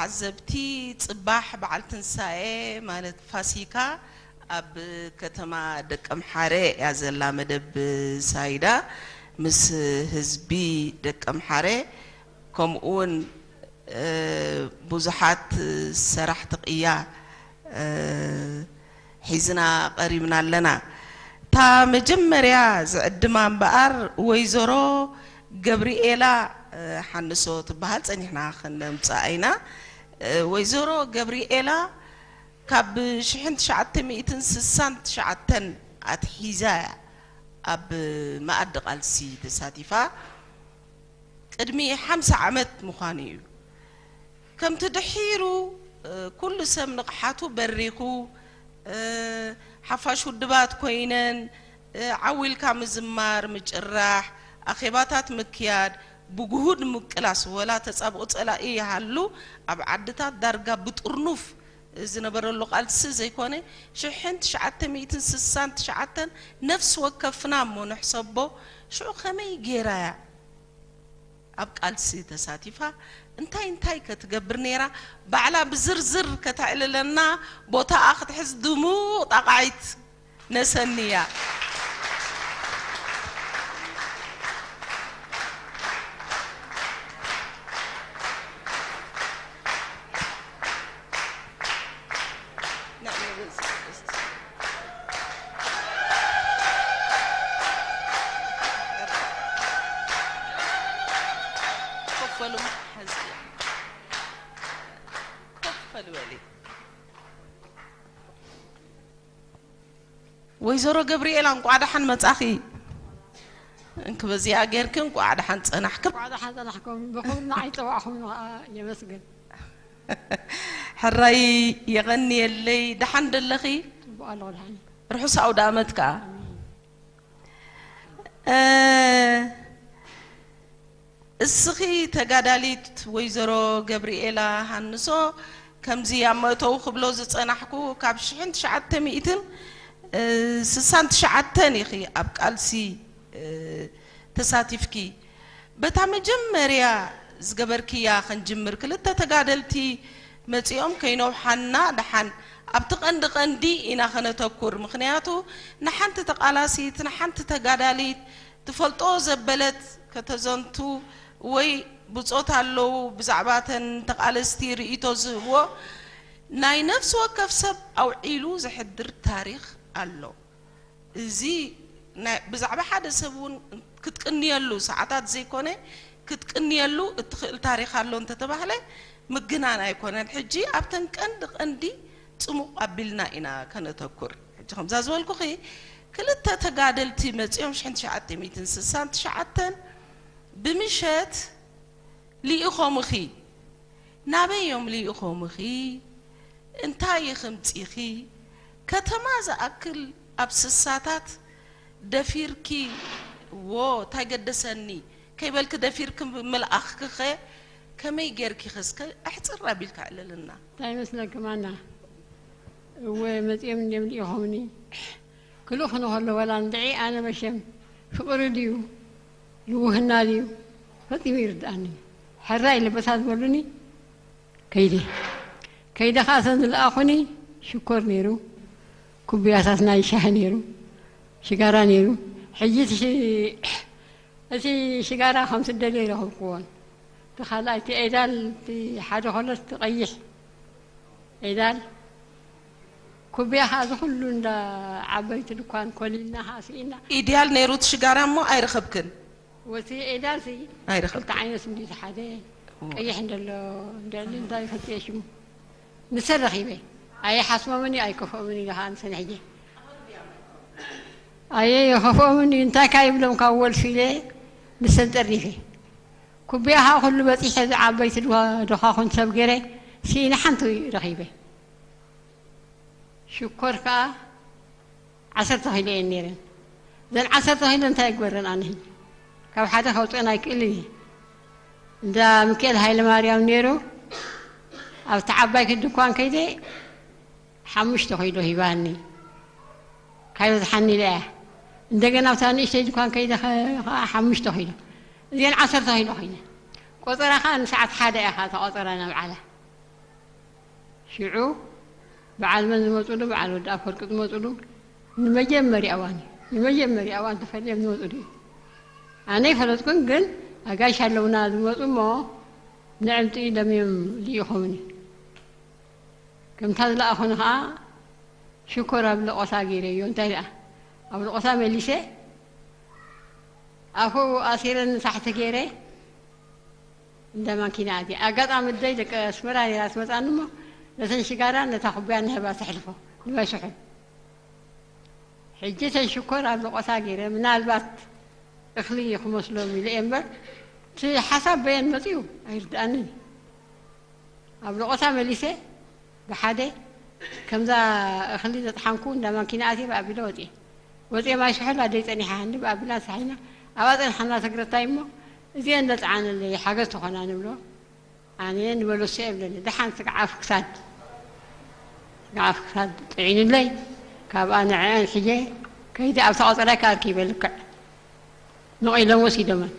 ተዓዘብቲ፣ ጽባሕ በዓል ትንሳኤ ማለት ፋሲካ ኣብ ከተማ ደቀምሓረ እያ ዘላ መደብ ሳይዳ ምስ ህዝቢ ደቀምሓረ፣ ከምኡውን ብዙሓት ሰራሕቲ ቅያ ሒዝና ቀሪብና ኣለና። እታ መጀመርያ ዝዕድማ እምበኣር ወይዘሮ ገብርኤላ ሓንሶ ትበሃል፣ ጸኒሕና ከነምጽኣ ኢና። ወይዘሮ ገብርኤላ ካብ ሽሕን ትሽዓተ ሚእትን ስሳን ትሽዓተን ኣትሒዛ እያ ኣብ መኣዲ ቃልሲ ተሳቲፋ። ቅድሚ ሓምሳ ዓመት ምዃኑ እዩ። ከምቲ ድሒሩ ኩሉ ሰብ ንቕሓቱ በሪኹ፣ ሓፋሽ ውድባት ኮይነን፣ ዓው ኢልካ ምዝማር፣ ምጭራሕ፣ ኣኼባታት ምክያድ፣ ብግሁድ ምቅላስ፣ ወላ ተጻብኦ ጸላኢ ይሃሉ፣ ኣብ ዓድታት ዳርጋ ብጥርኑፍ ዝነበረሉ ቃልሲ ዘይኮነ፣ ሽሕን ትሽዓተ ሚእትን ስሳን ትሽዓተን ነፍሲ ወከፍና እሞ ንሕሰቦ፣ ሽዑ ከመይ ገይራ እያ ኣብ ቃልሲ ተሳቲፋ፣ እንታይ እንታይ ከ ትገብር ነይራ፣ ባዕላ ብዝርዝር ከተዕልለና፣ ቦታኣ ክትሕዝ ድሙቕ ጣቓዒት ነሰንያ። ኮፍ በሉ፣ ሕዚ ኮፍ በሉ በሊ። ወይዘሮ ገብርኤላ፣ እንቋዕ ደሓን መጻኺ። እንክ በዚኣ ጌርኪ እንቋዕ ደሓን ጸናሕኪ። እንቋዕ ደሓን ጸናሕኩም። ብኽብሪ ንዓይ ጸዋዕኹም ከዓ የመስግን። ሕራይ የቐንየለይ። ደሓን ደለኺ? ጽቡቕ ኣለኹ፣ ደሓን። ርሑስ ኣውደ ኣመት ከዓ። ኣሜን። እ፣ እስኺ ተጋዳሊት ወይዘሮ ገብርኤላ ሃንሶ፣ ከምዚ ኣብ መእተዊ ክብሎ ዝጸናሕኩ፣ ካብ ሽሕን ትሽዓተ ሚእትን ስሳን ትሽዓተን ኢኺ ኣብ ቃልሲ፣ እ፣ ተሳቲፍኪ። በታ መጀመርያ ዝገበርክያ ክንጅምር፣ ክልተ ተጋደልቲ መጺኦም ከይነውሓና ደሓን ኣብቲ ቀንዲ ቀንዲ ኢና ከነተኩር። ምኽንያቱ ንሓንቲ ተቓላሲት፣ ንሓንቲ ተጋዳሊት ትፈልጦ ዘበለት ከተዘንቱ ወይ ብጾት ኣለዉ ብዛዕባ ተን ተቓለስቲ ርእይቶ ዝህብዎ ናይ ነፍሲ ወከፍ ሰብ ኣውዒሉ ዘሕድር ታሪኽ ኣሎ። እዚ ናይ ብዛዕባ ሓደ ሰብ እውን ክትቅንየሉ ሰዓታት ዘይኮነ ክትቅንየሉ እትኽእል ታሪኽ ኣሎ እንተተባህለ ምግናን ኣይኮነን። ሕጂ ኣብተን ቀንዲ ቀንዲ ጽሙቕ ኣቢልና ኢና ከነተኩር። ሕጂ ከምዛ ዝበልኩኺ ክልተ ተጋደልቲ መጺኦም ሽሕን ትሽዓተ ሚእትን ስሳን ትሽዓተን ብምሸት ልኢኾምኺ። ናበይ እዮም ልኢኾምኺ? እንታይ ኢኺ ምጺኺ? ከተማ ዝኣክል ኣብ ስሳታት ደፊርኪ፣ ዎ፣ እንታይ ገደሰኒ ከይበልኪ ደፊርኪ ምልኣኽኪኸ ከመይ ጌርኪኸ እስከ ኣሕጽር ኣቢልኪ ኣዕልልና። እንታይ ይመስለኪ ማና? እወ፣ መጺኦም እንድዮም ልኢኾምኒ። ክልእኹኒ ከሎ ዋላ እንድዒ ኣነ መሸም ፍቕሪ ድዩ ልውህና ድዩ ፈጺሙ ይርድኣኒ። ሕራይ ኢለ በታ ዝበሉኒ ከይደ። ከይደ ኸዓ እተን ዝለኣኹኒ ሽኮር ነይሩ፣ ኩብያታት ናይ ሻሂ ነይሩ፣ ሽጋራ ነይሩ። ሕጂ እቲ ሽ-፣ እቲ ሽጋራ ከም ትደልዮ ኣይረኸብክዎን። እቲ ካልኣይ እቲ ዒዳል፣ እቲ ሓደ ከሎ እቲ ቀይሕ ዒዳል፣ ኩብያ ኸዓ እዚ ኩሉ እንዳ ዓበይቲ ድኳን ኮሊልና ኸዓ ስኢና። ኢድያል ነይሩ እቲ ሽጋራ እሞ ኣይረኸብክን? ወቲ ዒዳል ሲ ኣይረኸብክን? ክልተ ዓይነት እንዲ፣ እቲ ሓደ እዎ። ቀይሕ እንደሎ፣ እንደሊ እንታይ ይፈልጥዮ ሽሙ። ንሰ ረኺበ። ኣይሓስቦምን እዩ፣ ኣይከፍኦምን እዩ ኸዓ ንሰን ሕጂ። ኣየ የኸፍኦምን እዩ፣ እንታይ ካይብሎም ካብ ወልፊ ኢለ ንሰን ጠርኒፈ። ኩብያ ኸዓ ኩሉ በጺሐ፣ እዚ ዓበይቲ ድኳ-፣ ድኳኹን ሰብ ገይረ፣ ስኢነ ሓንቲ ረኺበ። ሽኮር ከኣ ዓሰርተ ኪሎ እየን ነይረን። እዘን ዓሰርተ ኪሎ እንታይ ይግበረን ኣነ ሕጂ? ካብ ሓደ ከውፅአን ኣይክእልን እየ። እንዳ ሚካኤል ሃይለማርያም ነይሩ፣ ኣብቲ ዓባይ ድኳን ከይደ ሓሙሽተ ኪሎ ሂባኒ። ካይበዝሓኒ ኢለ እያ። እንደገና ኣብታ ንእሽተይ ድኳን ከይደ ኸ-፣ ኸዓ ሓሙሽተ ኪሎ። እዚአን ዓሰርተ ኪሎ ኮይነ። ቆፀራ ኸዓ ንሰዓት ሓደ እያ ኸዓ እታ ቆፀራ ነብዓላ። ሽዑ በዓል መን ዝመፅሉ? በዓል ወዲ ኣፈወርቂ ዝመፅሉ ንመጀመርያ እዋን እዩ። ንመጀመርያ እዋን ተፈልዮም ዝመፅሉ እዩ። ኣነ ይፈለጥኩን፣ ግን ኣጋይሽ ኣለውና ዝመፁ እሞ ንዕምፂ ኢሎም እዮም ልኢኾምኒ። ከምታ ዝለኣኹኒ ኸዓ ሽኮር ኣብ ለቆሳ ገይረዮ። እንታይ ደኣ ኣብ ለቆሳ መሊሰ ኣፉ ኣሲረ ንታሕቲ ገይረ እንዳ ማኪና ኣትየ። ኣጋጣሚ ኣደይ ደቂ ኣስመራ ነይራ ትመፅኣኒ እሞ ነተን ሽጋራን ነታ ኩባያን ንህባ ተሕልፎ ንበሽሑ። ሕጂ እተን ሽኮር ኣብ ለቆሳ ገይረ ምናልባት እኽሊ ክመስሎም ኢለ እየ እምበር እቲ ሓሳብ በየን መፅዩ ኣይርድኣንን እዩ። ኣብ ለቆሳ መሊሰ ብሓደ ከምዛ እኽሊ ዘጥሓንኩ እንዳ ማኪና ኣትየ ብኣቢለ ወፅየ። ወፅየ ማይ ስሑል ኣደይ ፀኒሓ ሃኒ ብኣቢላንስ ሓይና ኣብኣ ፀንሓና ተግረታይ እሞ እዚአን ዘፅዓነለይ ሓገዝ ተኾና ንብሎ። ኣነ ንበለሶ የብለኒ ደሓን ስጋዕ ኣፍ ክሳድ ስጋዕ ኣፍ ክሳድ ጥዒኑለይ። ካብኣ ንዐአን ሕየ ከይደ ኣብታ ቆፀላይ ከኣርኪበ ልክዕ ንቐይሎም ወሲዶመን።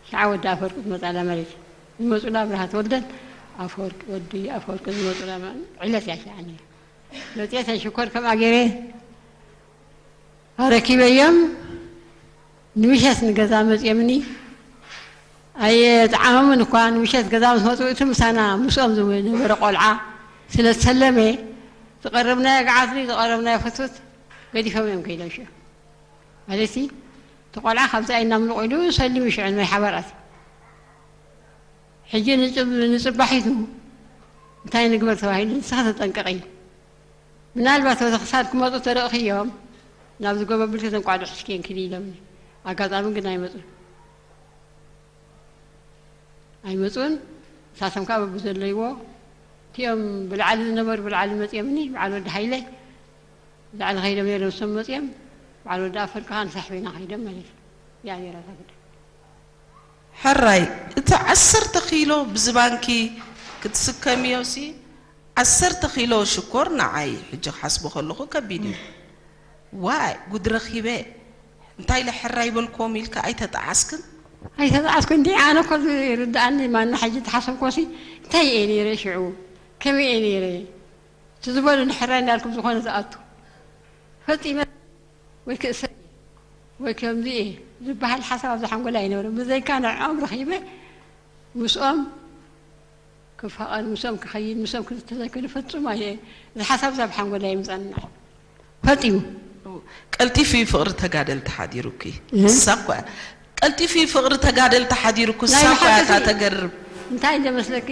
ሸዓ ወዲ ኣፈወርቂ ዝመፃላ ማለት እዩ። ዝመፁላ ኣብርሃ ተወልደን ኣፈወርቂ ወዲ ኣፈወርቂ ዝመፁላ ዕለት እያ ሸዓ ነይራ። መፅኤ ተን ሽኮር ከምኣ ገይረ ኣረኪበዮም። ንምሸት ንገዛ መፅኦምኒ። ኣየጥዓሞምን እኳ ንምሸት ገዛ ምስ መፁ እቲ ምሳና ምስኦም ዝነበረ ቆልዓ ስለ ዝሰለመ ዝቐረብናዮ ገዓት ዝቐረብናዮ ፍትፍት ገዲፎም እዮም ከይዶም ሽዑ። ማለት እቲ ቆልዓ ካብዚ ኣይናምልቑ ኢሉ ሰሊሙ ሽዑ ናይ ሓባር ኣትዩ። ሕጂ ንጽብ- ንጽባሒቱ እንታይ ንግበር ተባሂሉ ንስኻ ተጠንቀቒ። ምናልባት በዚ ክሳድ ክመፁ ተረእኽዮም ናብዚ ጎበብል ተዘንቋዶ ሕሽኬን ክዲ ኢሎምኒ። ኣጋጣሚ ግን ኣይመፁን። ኣይመፁን። ንሳቶም ከዓ በብዘለይዎ እቲኦም ብላዕሊ ዝነበሩ ብላዕሊ መፅኦምኒ በዓል ወዲ ሃይለ ብላዕሊ ከይዶም ነይሮም እሶም መፅኦም በዓል ወዲ ኣፈር ከዓ ንሳሕቤና ከይዶም ማለት እዩ። እዚኣ ነይራ እታ ጉዳይ። ሕራይ እቲ ዓሰርተ ኪሎ ብዚ ባንኪ ክትስከምዮ ሲ ዓሰርተ ኪሎ ሽኮር ንዓይ ሕጂ ክሓስቦ ከለኹ ከቢድ እዩ። ዋይ ጉድ ረኺበ እንታይ ኢለ ሕራይ በልክዎም ኢልኪ ኣይተጠዓስክን? ኣይተጠዓስኩ እንዲ ኣነ እኮ ዝርድኣኒ ማና ሕጂ ተሓሰብኮሲ እንታይ እየ ነይረ ሽዑ ከመይ እየ ነይረ እቲ ዝበሉ ንሕራይ እንዳልኩም ዝኾነ ዝኣቱ ፈፂመ ወይ ክእሰር እየ ወይ ከምዚ እየ ዝበሃል ሓሳብ ኣብዚ ሓንጎል ኣይነበረ ብዘይካ ንዕኦም ረኺበ ምስኦም ክፋቐር ምስኦም ክኸይድ ምስኦም ክዝተ ዘይኮነ ፈጹም ኣየ እዚ ሓሳብ እዚ ኣብ ሓንጎል ኣይምጻን ንዓይ ፈጺሙ። ቀልጢፉ እዩ ፍቕሪ ተጋደልቲ ሓዲሩኪ ንሳ እኳ እያ ቀልጢፉ እዩ ፍቕሪ ተጋደልቲ ሓዲሩኪ ንሳ እኳ እያ እታ ተገርም። እንታይ እንደ መስለኪ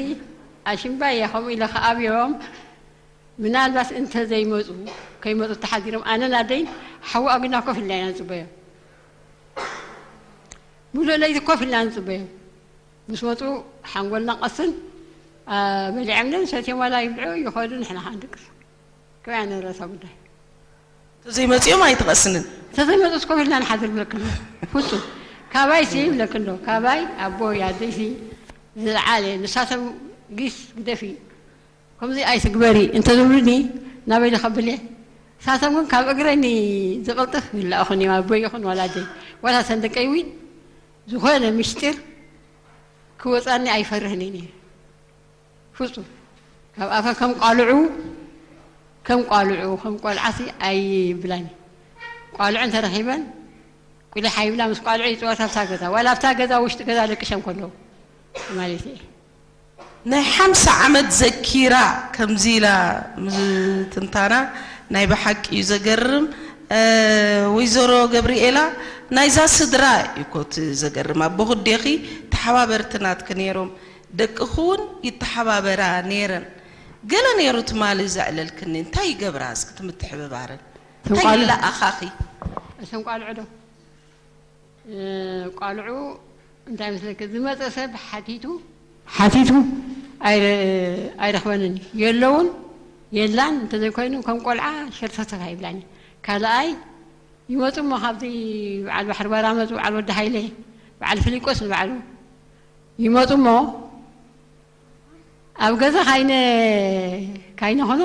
ኣሽምባይ እያ ከምኡ ኢለ ክኣብዮም ምናልባት እንተ ዘይመጹ ከይመጹ ተሓዲሮም ኣነን ኣደይን ሓዊ ኣጉና ኮፍ ኢልና ኢና ንጽበዮም። ሙሉእ ለይቲ ኮፍ ኢልና ንጽበዮም። ምስ መጹ ሓንጎልና ቀስን በሊዖም ዶ ሰትዮም ዋላ ይብልዑ ይኸዱ ንሕና ከዓ ንድቅስ። ከመይ ኣነ ርእሳ ጉዳይ። ተዘይመጺኦም ኣይትቐስንን። ተዘይመጹስ ኮፍ ኢልና ንሓድር ብለክን ፍጹም። ካባይ ሲ ይብለክን ዶ ካባይ ኣቦይ ኣደይ ሲ ዝለዓለ ንሳቶም ጊስ ግደፊ ከምዚ ኣይትግበሪ እንተዝብሉኒ ናበይ ዶ ከብል እየ? ንሳቶም ግን ካብ እግረይ ንዝቕልጥፍ ይላእኹኒ እዮም ኣቦይ ይኹን ዋላ ኣደይ ዋላ እተን ደቀይ እውን ዝኾነ ምሽጢር ክወፃኒ ኣይፈርህን እየ ነይረ ፍፁም ካብ ኣፈ ከም ቋልዑ ከም ቋልዑ ከም ቆልዓሲ ኣይብላን እየ ቋልዑ እንተረኺበን ቁሊሕ ኣይብላ ምስ ቋልዑ ይፅወታ ኣብታ ገዛ ዋላ ኣብታ ገዛ ውሽጢ ገዛ ደቅሸም ከለዉ ማለት እየ ናይ ሓምሳ ዓመት ዘኪራ ከምዚ ኢላ ትንታና ናይ ብሓቂ እዩ ዘገርም። ወይዘሮ ገብርኤላ ናይዛ ስድራ እዩ እኮ እቲ ዘገርም። ኣቦኺ ኣዴኺ ተሓባበርቲ ናትኪ ነይሮም፣ ደቅኺ እውን ይተሓባበራ ነይረን። ገለ ነይሩ ትማሊ ዘዕለልክኒ፣ እንታይ ይገብራ እስኪ እቲ ምትሕብባረን? እንታይ ይለኣኻኺ? እቶም ቋልዑ ዶ? ቋልዑ እንታይ መስለኪ ዝመፀ ሰብ ሓቲቱ ሓቲቱ ኣይረኽበንን እዩ የለውን የላን እንተዘይኮይኑ ከም ቆልዓ ሸርተተት ኣይብላን እዩ ካልኣይ ይመፁ እሞ ካብዚ በዓል ባሕሪ ባራ መፁ በዓል ወዲ ሃይለ በዓል ፍሊቆስ ንባዕሉ ይመፁ እሞ ኣብ ገዛ ካይነ ካይነ ኾኖ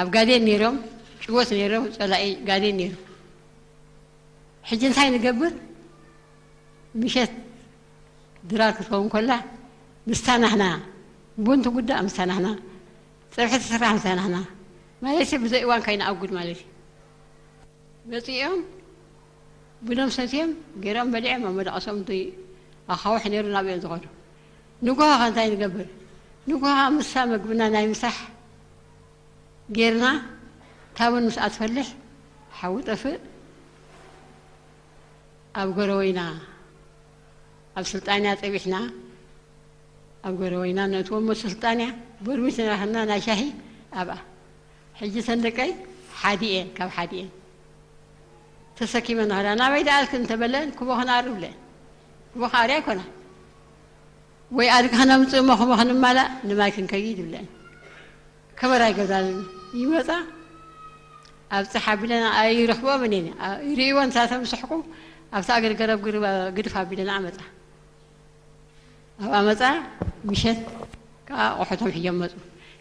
ኣብ ጋዴን ነይሮም ጭወት ነይሮም ፀላኢ ጋዴን ነይሮም ሕጂ እንታይ ንገብር ምሸት ድራር ክትከውን ከላ ምስታ ናህና ቡን ትጉዳእ ምስታ ናህና ጸብሒ ትስራሕ ምሳና ህና ማለት ብዘይ እዋን ከይንኣጉድ ማለት እዩ። መጺኦም ብሎም ሰትዮም ገይሮም በሊዖም ኣብ መደቐሶም ኣኻውሕ ነይሩ ናብ እዮም ዝኸዱ። ንጎሆ ከ እንታይ ንገብር? ንጎሆ ምሳ መግብና ናይ ምሳሕ ጌርና ታቡን ምስ ኣትፈልሕ ሓዊ ጠፍእ ኣብ ጎረወይና ኣብ ስልጣንያ ጸቢሕና ኣብ ጎረወይና ነእትዎም መሱ ስልጣንያ በርሚስ ነራህና ናይ ሻሂ ኣብኣ ሕጂ ሰንደቀይ ሓዲኤን ካብ ሓዲኤን ተሰኪመ ንኸዳ ናበይ ደኣልክ እንተበለን ክቦ ክነኣርብ ብለን ክቦ ክኣርያ ኣይኮና ወይ ኣድጊ ክነምጽእ እሞ ክቦ ክንማላእ ንማይ ክንከይድ ይብለን ከበራ ይገዛሉ ይመጻ ኣብጽሕ ኣቢለን ኣይረኽብኦምን እየን ይርእይዎ ንሳቶም ዝስሕቁ ኣብቲ ኣገርገረብ ግድፍ ኣቢለን ኣመጻ ኣብኣ መጻ ምሸት ከዓ ኣቑሑቶም ሒዞም መጹ።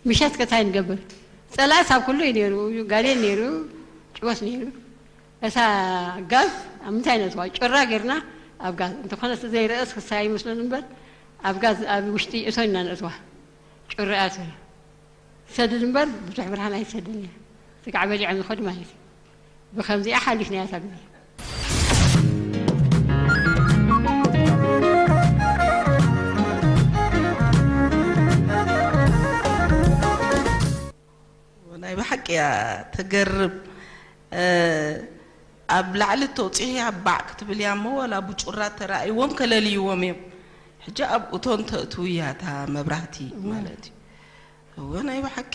ምሸት ከ እንታይ ንገብር? ጸላእስ ኣብ ኩሉ እዩ ነይሩ፣ ጋኔን ነይሩ፣ ጭወስ ነይሩ። እታ ጋዝ ኣብ ምንታይ ነእትዋ? ጩራ ጌርና ኣብ ጋዝ። እንተኾነ እቲ ዘይረእስ ክሳይ ይመስለኒ እምበር ኣብ ጋዝ ኣብ ውሽጢ እቶን ኢና ነእትዋ። ጩራ እያ ትብል። ትሰድድ እምበር ብዙሕ ብርሃን ኣይትሰድን እያ። ስጋዕ በሊዖም ዝኸዱ ማለት እዩ። ብኸምዚኣ ሓሊፍናያ እታ ግዜ። ናይ ብሓቂ እያ ተገርም ኣብ ላዕሊ ተውፅኢያ ባዕ ክትብል እያ እሞ ዋላ ብጩራ ተራእይዎም ከለልይዎም እዮም ሕጂ ኣብ እቶን ተእትው እያ እታ መብራህቲ ማለት እዩ እወ ናይ ብሓቂ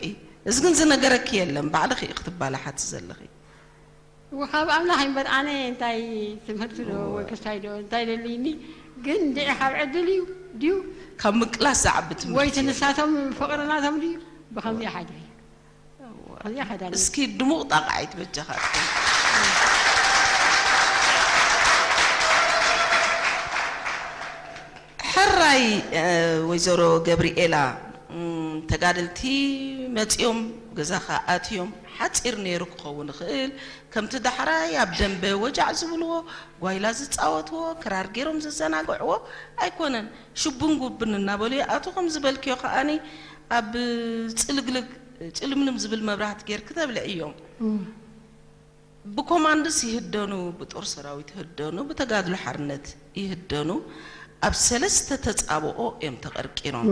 እዚ ግን ዝነገረኪ የለን ባዕልኺ ክትባላሓት ዘለኺ እወ ካብ ኣምላኽ እምበር ኣነ እንታይ ትምህርቲ ዶ ወይ ክስታይ ዶ እንታይ ደልይኒ ግን እንድዒ ካብ ዕድል እዩ ድዩ ካብ ምቅላስ ዝዓቢ ወይ ትምህርቲ እቲ ንሳቶም ፍቕሪ ናቶም ድዩ ብኸምዚ ሓድሪ ከዚኣ ከዳኒ እስኪ ድሙቕ ጣቕዓይት በጃኻ ሕራይ ወይዘሮ ገብርኤላ ተጋደልቲ መጺኦም ገዛኻ ኣትዮም ሓጺር ነይሩ ክኸውን ይኽእል ከምቲ ዳሕራይ ኣብ ደንበ ወጃዕ ዝብልዎ ጓይላ ዝጻወትዎ ክራር ገይሮም ዝዘናግዕዎ ኣይኮነን ሽቡን ጉብን እናበሉ ይኣትዉ ከም ዝበልክዮ ከኣኒ ኣብ ጽልግልግ ጭልምልም ዝብል መብራህቲ ጌርኪ ተብልዕዮም ብኮማንድስ ይህደኑ ብጦር ሰራዊት ይህደኑ ብተጋድሎ ሓርነት ይህደኑ ኣብ ሰለስተ ተጻብኦ እዮም ተቐርቂሮም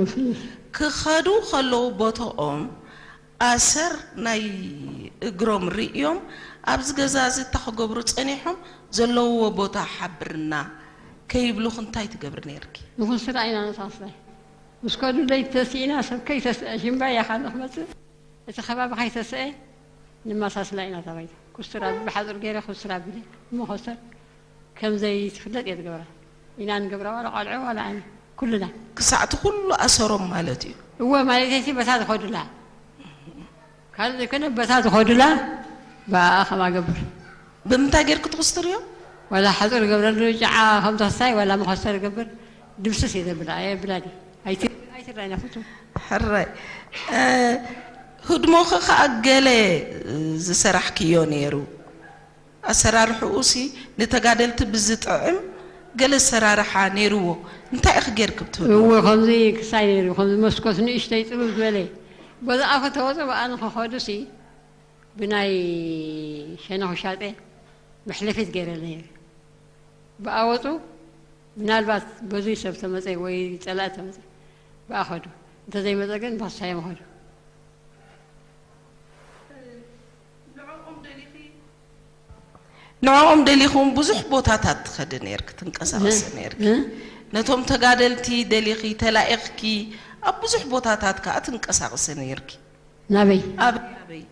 ክኸዱ ከለዉ ቦቶኦም ኣሰር ናይ እግሮም ርእዮም ኣብዚ ገዛ እዚ እታ ክገብሩ ጸኒሖም ዘለውዎ ቦታ ሓብርና ከይብሉኺ እንታይ ትገብሪ ነይርኪ? ንኹን ስራ ኢና ነሳስባይ ምስ ከዱ ለይቲ ተሲእና ሰብ ከይተስአ ሽምባይ እያ ካብ ንኽመጽእ እቲ ከባቢ ከይተስአ ንመሳስላ ኢና እታ ባይታ ኩስትር ኣቢለ ብሓፁር ገይረ ኩስትር ኣቢለ እሞ ኮስተር ከም ዘይትፍለጥ እየ ዝገብራ ኢና ንገብራ ዋላ ቆልዑ ዋላ ኣነ ኩልና ክሳዕ እቲ ኩሉ ኣሰሮም ማለት እዩ እወ ማለተይሲ በታ ዝኸዱላ ካልእ ዘይኮነ በታ ዝኸዱላ ብኣኣ ከም ኣገብር ብምንታይ ጌርኪ ትኹስትርዮ ዋላ ሓፁር ገብረሉ ጫዓ ከም ተኽሳይ ዋላ መኸስተር ገብር ድምስስ እየ ዘብላ ኣየ ብላዲ ኣይትራይና ፍቱ ሕራይ ህድሞኺ ከዓ ገለ ዝሰራሕክዮ ነይሩ ኣሰራርሕኡሲ ንተጋደልቲ ብዝጥዕም ገለ ኣሰራርሓ ነይርዎ እንታይ ኢኺ ጌርኪ ብትህሉ እወ ከምዚ ክሳይ ነይሩ ከምዚ መስኮት ንእሽተይ ፅብብ ዝበለ በዛኣ ከተወፁ ብኣ ንኸኸዱሲ ብናይ ሸነኹ ሻጤ መሕለፊት ገይረለ ነይረ ብኣ ወፁ ምናልባት በዙይ ሰብ ተመፀ ወይ ፀላእ ተመፀ ብኣ ኸዱ እንተዘይመፀ ግን ብኽሳዮም ኸዱ ንዕኦም ደሊኺ እውን ብዙሕ ቦታታት ትኸዲ ነይርኪ ትንቀሳቐሲ ነይርኪ ነቶም ተጋደልቲ ደሊኺ ተላኢኽኪ ኣብ ብዙሕ ቦታታት ከዓ ትንቀሳቐሲ ነይርኪ ናበይ ኣበይ ኣበይ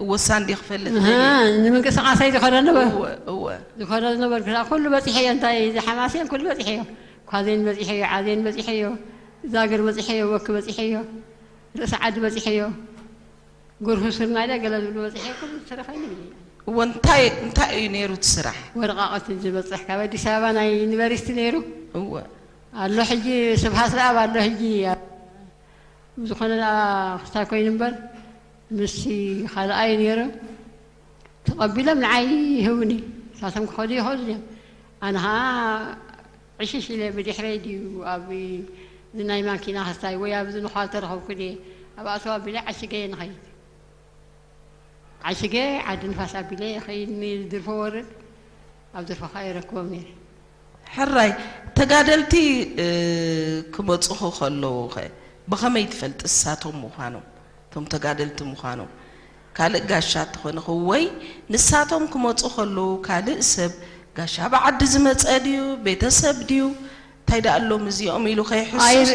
እወሳ እንዲ ክፈልጥ ደልየ። ንምንቅስቃሰይ ዝኸደሉ በር እወ እወ ዝኸደሉ በር ክላ ኩሉ በፂሐዮ እንታይ ዝሓማስየን ኩሉ በፂሐዮ ኳዜን በፂሐዮ ዓዜን በፂሐዮ ዛግር በፂሐዮ ወኪ በፂሐዮ ርእሲ ዓዲ በፂሐዮ ጉርሁ ስርናይ ዳ ገለ ዝብሉ በፂሐዮ ኩሉ ዝተረፈኒ ብለ እወ እንታይ እንታይ እዩ ነይሩ እቲ ስራሕ? ወረቃቀት ዝበፅሕ ካብ ኣዲስ ኣበባ ናይ ዩኒቨርሲቲ ነይሩ እወ ኣሎ ሕጂ ስብሃት ለኣብ ኣሎ ሕጂ ኣብ ዝኾነ ደኣ ክስታይ ኮይኑ እምበር ምስቲ ካልኣይ ነይሩ ተቐቢሎም ንዓይ ይህቡኒ ንሳቶም ክኸዱ ይኽእሉ እዮም ኣነ ኸዓ ዕሽሽ ኢለ ብድሕረይ ድዩ ኣብ እዚ ናይ ማኪና ክስታይ ወይ ኣብዚ ንኳል ተረኸብኩ ድየ ኣብ ኣስዋ ኣቢለ ዓሽገ እየ ንኸይድ። ዓሽገ ዓዲ ንፋስ ኣቢለ እየ ኸይድ፣ ንድርፎ ወርድ፣ ኣብ ድርፎ ኸዓ የረክቦም ነይረ። ሕራይ፣ ተጋደልቲ ክመፁኹ ከለዉ ኸ ብኸመይ ትፈልጢ ንሳቶም ምዃኖም? እቶም ተጋደልቲ ምዃኖም ካልእ ጋሻ እንተኾነ ኸ ወይ ንሳቶም ክመፁ ከለዉ ካልእ ሰብ ጋሻ ብዓዲ ዝመፀ ድዩ ቤተሰብ ድዩ እንታይ ደኣ ኣሎም እዚኦም ኢሉ ከይሕሱስ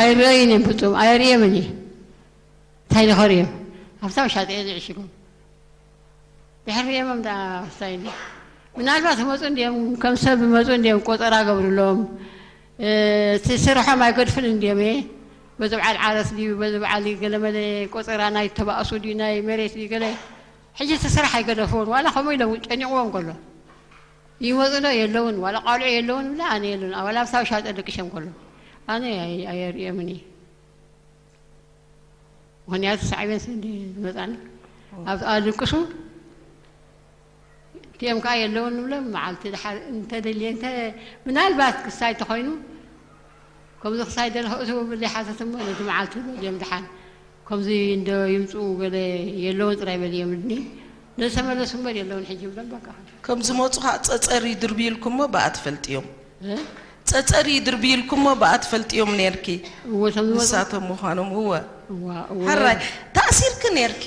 ኣይርአይን እዮም ፍጹም ኣይርእየምን እየ። እንታይ ንኸርእዮም ኣብታ ውሻጠ እየ ዝዕሽጎም። ድሕሪ ርእየሞም ደኣ ክሳይኒ ምናልባት ይመፁ እንዲዮም ከም ሰብ ይመፁ እንዲዮም ቆፀራ ገብርሎም። እቲ ስርሖም ኣይገድፍን እንዲዮም እየ። በዚ በዓል ዓረስ ድዩ በዚ በዓል ገለመለ ቆፀራ ናይ ተባእሱ ድዩ ናይ መሬት ድዩ ገለ። ሕጂ እቲ ስራሕ ኣይገደፍዎን ዋላ ከምኡ ኢሎም ጨኒቕዎም ከሎ ይመፁ ዶ የለውን ዋላ ቃልዑ የለውን ብለ ኣነ የለውን ዋላ ኣብታ ውሻጠ ደቂሾም ከሎ ኣነ ኣየርእየምን እየ። ምኽንያቱ ሳዕቤን ስለ ዝመፃኒ ኣብኣ ድቅሱ እቲኦም ከዓ የለውን ንብሎም መዓልቲ ድሓር እንተደልየ እንተ ምናልባት ክሳይ ተኾይኑ ከምዚ ክሳይ ደለኹ እትው ብለይ ሓተት እሞ ነቲ መዓልቲ በልዮም ድሓን ከምዚ እንዶ ይምፅኡ ገለ የለውን ጥራይ በልዮም እድኒ ነዚ ተመለሱ እምበር የለውን ሕጂ ይብሎም በቃ ከም ዝመፁ ከዓ ፀፀር ይድርብዩልኩሞ ብኣ ትፈልጥዮም እ? ፀፀር ይድርብዩልኩሞ ብኣ ትፈልጥዮም ነርኪ እወ እቶም ዝመፁ ንሳቶም ምዃኖም እወ እዋ እወ ሕራይ ተኣሲርኪ ነርኪ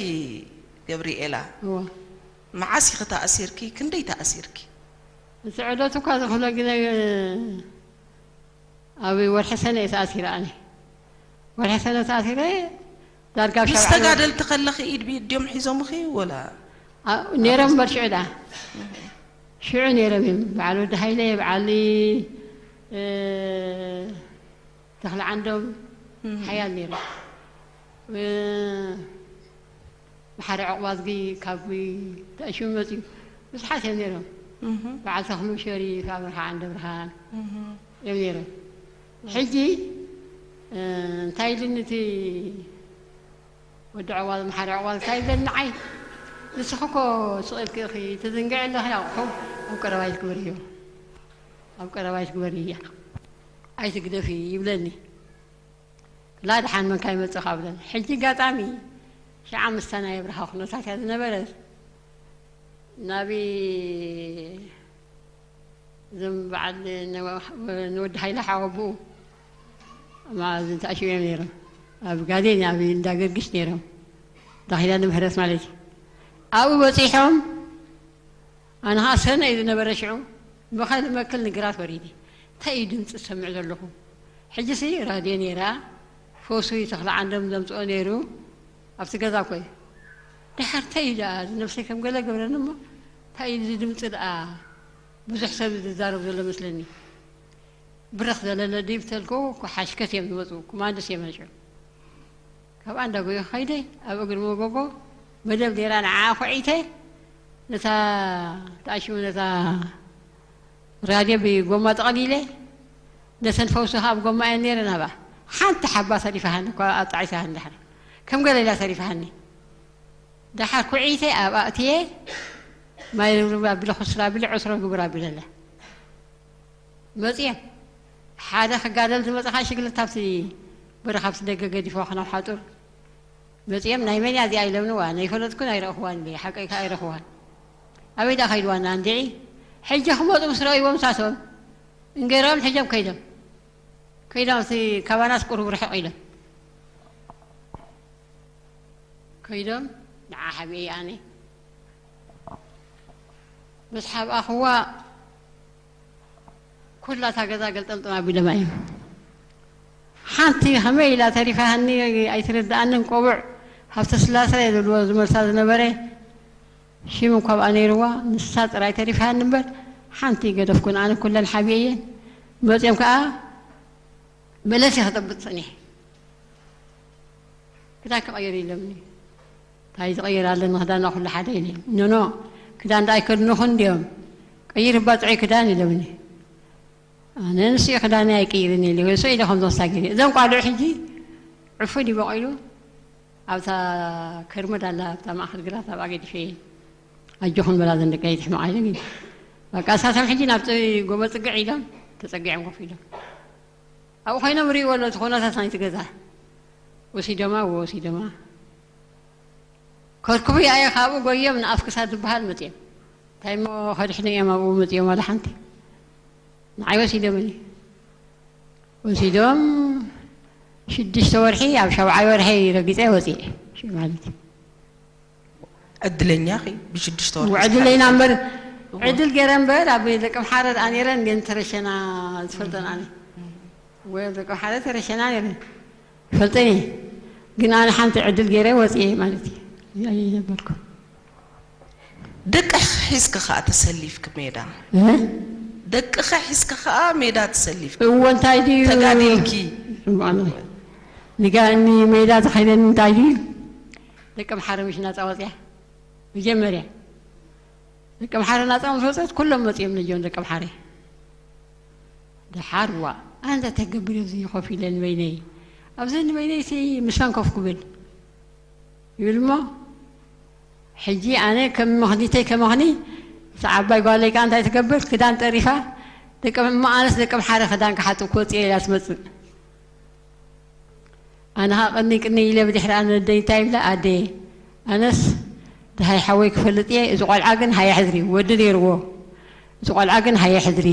ገብርኤላ እዋ መዓስ ኢኺ ተኣሲርኪ ክንደይ ተኣሲርኪ እቲ ዕለት እኳ ዝኽሎ ግዜ ኣብ ወርሒ ሰነ እየ ተኣሲረ ኣነ ወርሒ ሰነ ተኣሲረ ዳርጋ ኣብ ምስ ሸብዓ ተጋደልቲ ከለኺ ኢድ ብኢድ ድዮም ሒዞምኺ ወላ ነይሮም እምበር ሽዑ ደኣ ሽዑ ነይሮም እዮም በዓል ወዲ ሃይለ በዓል ተኽለ ዓንዶም ሓያል ነይሮም መሓሪ ዕቑባዝጊ ካብ ተኣሽሙ መፅዩ ብዙሓት እዮም ነይሮም በዓል ተኽሉ ሸሪፍ ኣብርሃ ዓንደ ብርሃን እዮም ነይሮም ሕጂ እንታይ ኢሉኒ እቲ ወዲ ዕዋዝ መሓሪ ዕዋዝ እንታይ ይብለኒ ንዓይ ንስኺ እኮ ስቕ ኢልኪ ኢኺ ትዝንግዒ ኣለኺ ኣቑሑ ኣብ ቀረባ ኢልኪ በርዮ ኣብ ቀረባ ኢልኪ በርያ ኣይትግደፊ ይብለኒ ክላ ደሓን መንካ ይመፅእ ካብ ብለኒ ሕጂ ኣጋጣሚ ሽዓ ምስታ ናይ ኣብርሃ ኩነታት እያ ዝነበረት ናብ እዞም በዓል ንወዲ ሃይለ ሓወብኡ ማእዝን ተኣሽዮም ነይሮም ኣብ ጋዴን ኣብ እንዳ ገርግሽ ነይሮም እንዳ ኪዳነ ምህረት ማለት እዩ ኣብኡ በፂሖም ኣነ ከዓ ሰነ እዩ ዝነበረ ሽዑ መኸል መክል ንግራት ወሪዲ እንታይ እዩ ድምፂ ዝሰምዕ ዘለኹ ሕጂሲ ራድዮ ነይራ ፈውሱ ተኽለ ዓንዶም ዘምፅኦ ነይሩ ኣብቲ ገዛ ኮይ ድሓር እንታይ እዩ ደኣ ነብሰይ ከም ገለ ገብረኒ እሞ እንታይ እዩ ድምፂ ደኣ ብዙሕ ሰብ ዝዛረብ ዘሎ መስለኒ ብርኽ ዘለለ ድዩ ብተልኮ ሓሽከት እዮም ዝመፁ ኮማንዶስ እዮም መፅኡ ካብኣ እንዳጎየ ከይደ ኣብ እግሪ መጎጎ መደብ ኔራ ንዓኣ ኮዒተ ነታ ተኣሽሙ ነታ ራድዮ ብጎማ ጠቕሊለ ነተን ፈውሲ ከዓ ብጎማ እየን ኔረን ኣብኣ ሓንቲ ሓባ ተሪፋሃኒ እኳ ኣጣዒሳ እንድሕር ከም ገለ ኢላ ተሪፋሃኒ ደሓር ኩዒተ ኣብኣ እትየ ማይ ርብርብ ኣቢለ ኩስራ ኣቢለ ዕስሮ ግብር ኣቢለላ መፅየን ሓደ ክጋደል ዝመፅኻ ሽግልት ኣብቲ በረኻ ኣብቲ ደገ ገዲፎ ክነብ ሓጡር መፅየም ናይ መን እያ እዚኣ ኢለምንዋ ናይ ፈለጥኩን ኣይረእኽዋን ኢለ ሓቀይ ከዓ ኣይረኽዋን ኣበይ ደኣ ከይድዋና እንድዒ ሕጂ ክመፁ ምስ ረእይዎም ሳቶም እንገይሮም ሕጀም ከይዶም ከይዶም እቲ ካባናስ ቁሩብ ርሕቕ ኢሎም ከይዶም ንዓ ሓቢኤ ኣነ ምስ ሓብኣኽዋ ኩላ እታ ገዛ ገልጠምጥም ኣቢሎማ እዮም። ሓንቲ ከመይ ኢላ ተሪፋ ሃኒ ኣይትርድኣንን ቆቡዕ ሃብተስላሰ እየ ዝብልዎ ዝመልሳ ዝነበረ ሽም እኳ ኣብኣ ነይርዋ ንሳ ጥራይ ተሪፋ ሃኒ እምበር ሓንቲ ገደፍኩን ኣነ ኩለን ሓብየ እየን መፅኦም ከዓ መለስ እየ ክጠብጥ ፀኒሐ ክዳን ክቐይር ኢሎምኒ እንታይ ዝቐይር ኣለኒ ክዳና ኩሉ ሓደ ኢለ ኖኖ ክዳን ዳ ኣይከድንኹን እንዲዮም ቀይር እባ ጥዑይ ክዳን ኢሎምኒ ኣነ ንስኡ ክዳነይ ኣይቅይርን ኢለ ወሶ ኢለ ከም ዝወሳ ገይረ እዞም ቋልዑ ሕጂ ዕፉን ይበቑ ኢሉ ኣብታ ከርመድ ኣላ ኣብታ ማእኸል ግራት ኣብኣ ገዲፈ እየ ኣጆኹን በላ ዘን ደቂ ኣይትሕመቓ ኢለ ገይረ በቃ እሳቶም ሕጂ ናብቲ ጎቦ ፅግዕ ኢሎም ተፀጊዖም ኮፍ ኢሎም ኣብኡ ኮይኖም ርእይዎ ኣሎ እቲ ኩነታት ናይቲ ገዛ ወሲዶማ፣ ወሲዶማ። ከርኩቡ ያየ ካብኡ ጎዮም ንኣፍ ክሳድ ዝበሃል መጽዮም። እንታይ እሞ ከድሕኑ እዮም ኣብኡ መጽዮም ዋላ ሓንቲ። ንዓይ ወሲዶምኒ። ወሲዶም ሽዱሽተ ወርሒ፣ ኣብ ሻብዓይ ወርሒ ረጊጸ ወጽየ። ሽዑ ማለት እዩ። ዕድለኛ ኺ ብሽዱሽተ ወርሒ ዕድለይና ዝሓለፈ እምበር እወ። ዕድል ገይረ እምበር ኣብ ደቂ ኣምሓረ ደኣ ነይረ እንዴ ተረሸና ዝፈልጠን ኣነ። ወይ ኣብ ደቂ ኣምሓረ ተረሸና ነይረ። ይፈልጠን እየ። ግን ኣነ ሓንቲ ዕድል ገይረ ወጽየ ማለት እዩ። ኣይነበርኩ። ደቅኺ ሒዝኪ ኸኣ ተሰሊፍኪ ሜዳ። እ? ደቅኺ ሒዝኪ ኸኣ ሜዳ ተሰሊፍኪ። እወ እንታይ ድዩ? ተጋዲልኪ። ስምዓኒ። ንጋ-፣ ንሜዳ ዝኸይደኒ እንታይ ድዩ? ደቂ ኣምሓረ ምሽ ናጻ ወጽያ። መጀመርያ። ደቂ ኣምሓረ ናጻ ምስ ወጸት ኩሎም መጽዮም ነጆን ደቂ ኣምሓረ። ደሓር ዋ፣ ኣነ እንታይ ተገብር ኣብዚ ኮፍ ኢለ ንበይነይ። ኣብዚ ንበይነይ ሲ ምስፋን ኮፍ ክብል። ይብል እሞ፣ ሕጂ ኣነ ከም መኽኒተይ ከመኽኒ፣ እታ ዓባይ ጓለይ ከኣ እንታይ ትገብር? ክዳን ጠሪፋ፣ ደቂ እሞ ኣነስ ደቂ ኣምሓረ ክዳን ክሓጽብ ክወጽእ እየ ኢላ ትመጽእ። ኣነ ኸኣ ቅንይ ቅንይ ኢለ ብድሕሪ ኣነ ኣደይ እንታይ ይብላ? ኣደየ፣ ኣነስ ደሃይ ሓወይ ክፈልጥ እየ፣ እዚ ቆልዓ ግን ሃየ ሕድሪ፣ ወዲ ነይርዎ፣ እዚ ቆልዓ ግን ሃየ ሕድሪ፣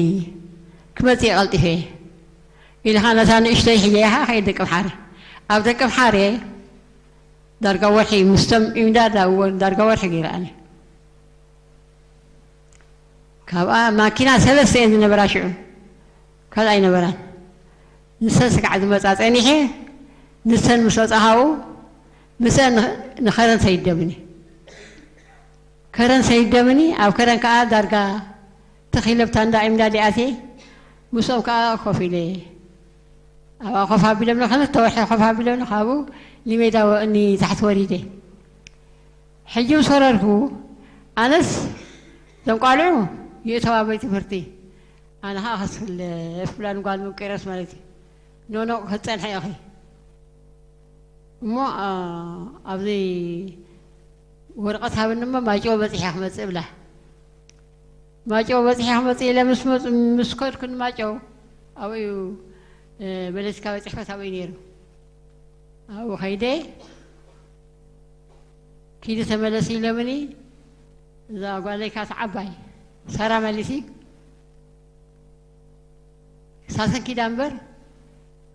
ክመጽእ እየ ቀልጢፈ ኢልኻ ነታ ንእሽተይ ሒዘያ ኸኣ ከይድ ደቂ ኣምሓረ። ኣብ ደቂ ኣምሓረ ዳርጋ ወርሒ ምስቶም ኢምዳድ ኣብወን ዳርጋ ወርሒ ገይረ ኣነ። ካብኣ ማኪና ሰለስተ እየን ዝነበራ ሽዑ፣ ካልእ ኣይነበራን። ንሰን ስጋዕ ዝመጻ ጸኒሐ፣ ንሰን ምስ ወጻኻኡ ምስአን ንኸረን ሰይደምኒ። ከረን ሰይደምኒ፣ ኣብ ከረን ከኣ ዳርጋ ትኽ ኢለ ብታ እንዳ ኢምዳድ ኣትየ፣ ምስኦም ከኣ ኮፍ ኢለ። ኣብኣ ኮፍ ኣቢሎምኒ፣ ክልተ ወርሒ ኮፍ ኣቢሎምኒ፣ ካብኡ ንሜዳ ወ-፣ ንታሕቲ ወሪደ። ሕጂ ምስ ወረድኩ፣ ኣነስ እዞም ቋልዑ ይእተው ኣበይ ትምህርቲ፣ ኣነ ኸኣ ከስፍለ ፍላን ጓል ምቅረስ ማለት እዩ። ኖኖ ክትጸንሐ ኢኺ። እሞ፣ ኣ-፣ ኣብዚ ወረቐት ሃብኒ እሞ ማይጨው በጺሐ ክመጽእ እብላ። ማይጨው በጺሐ ክመጽእ ኢለ ምስ መጽ-፣ ምስ ከድኩ ንማይጨው፣ ኣብኡ እዩ፣ እ፣ በለስካዊ ጽሕፈት ኣብኡ እዩ ነይሩ። ኣብኡ ከይደ፣ ኪዲ ተመለሲ ኢሎምኒ፣ እዛ ጓለይ ካት ዓባይ፣ ሳራ መሊሲ፣ ሳሰን ኪዳ እምበር፣